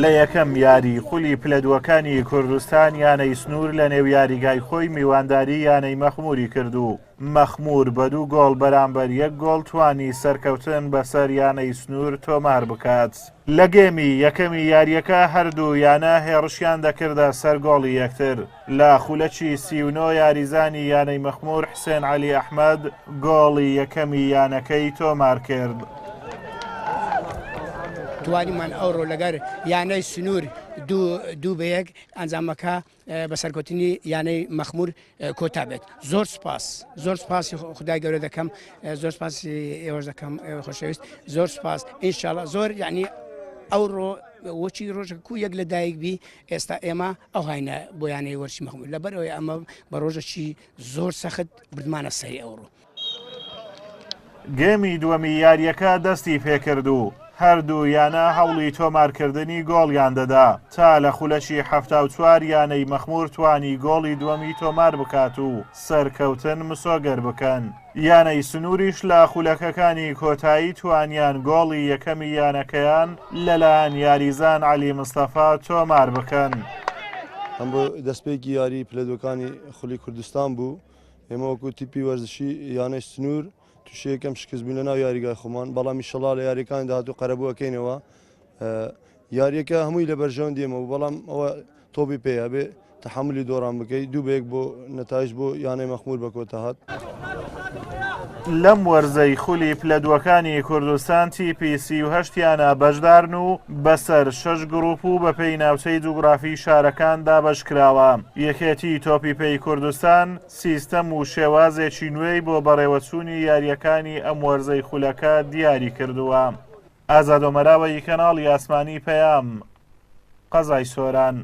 لە یەکەم یاری خولی پلە دووەکانی کوردستان یانەی سنوور لە نێو یاریگای خۆی میوانداری یانەی مەخموری کرد و مەخموور بە دوو گۆڵ بەرامبەر یەک گۆڵ توانی سەرکەوتن بەسەر یانەی سنوور تۆمار بکات. لە گێمی یەکەمی یارییەکە هەردوو یانە هێڕشیان دەکردە سەر گۆڵی یەکتر، لە خولەکی 39 یاریزانی یانەی مەخموور حسێن عەلی ئەحمەد گۆڵی یەکەمی یانەکەی تۆمار کرد. توانیمان ئەوڕۆ لەگەر یانەی سنوور دوو بە یەک ئەنجامەکە بە سەرکەوتنی یانەی مەخمور کۆتا بێت. زۆر سپاس، زۆر سپاسی خدای گەورە دەکەم، زۆر سپاسی ئێوەش دەکەم خۆشەویست، زۆر سپاس ئینشاءاللە. زۆر یعنی ئەوڕۆ وەچی ڕۆژە کو یەک لە دایک بی، ئێستا ئێمە ئەو هاینە بۆ یانەی وەرزشی مەخمور، لەبەرئەوەی ئەمە بە ڕۆژەکی زۆر سەخت بردمانە سەری ئەوڕۆ. گێمی دووەمی یارییەکە دەستی پێکرد و هەردوو یانە هەوڵی تۆمارکردنی گۆڵیان دەدا تا لە خولەکی 74 یانەی مەخمور توانی گۆڵی دووەمی تۆمار بکات و سەرکەوتن مسۆگەر بکەن. یانەی سنووریش لە خولەکەکانی کۆتایی توانیان گۆڵی یەکەمی یانەکەیان لەلایەن یاریزان عەلی مستەفا تۆمار بکەن. ئەمڕۆ دەستپێکی یاری پلە دووەکانی خولی کوردستان بوو. ئێمە وەکو تیپی وەرزشی یانەی سنوور تووشی یەکەم شکست بووین لە ناو یاریگای خۆمان، بەڵام ئیشەڵا لە یاریەکانی داهاتوو قەرەبوو ئەکەینەوە. یاریەکە هەمووی لە بەرژەوەندی ئێمە بوو، بەڵام ئەوە تۆپی پێیە، ئەبێ تەحەمولی دۆڕان بکەی. 2-1 بۆ نەتایج بۆ یانەی مەخموور بە کۆتا هات. لەم وەرزەی خولی پلە دووەکانی کوردستان تیپی 38 یانە بەشدارن و بەسەر شەش گروپ و بەپێی ناوچەی جوگرافی شارەکان دابەشکراوە. یەکێتی تۆپی پێی کوردستان سیستەم و شێوازێکی نوێی بۆ بەڕێوەچوونی یارییەکانی ئەم وەرزەی خولەکە دیاریکردووە. ئازاد ئۆمەراوەیی کەناڵی ئاسمانی پەیام، قەزای سۆران.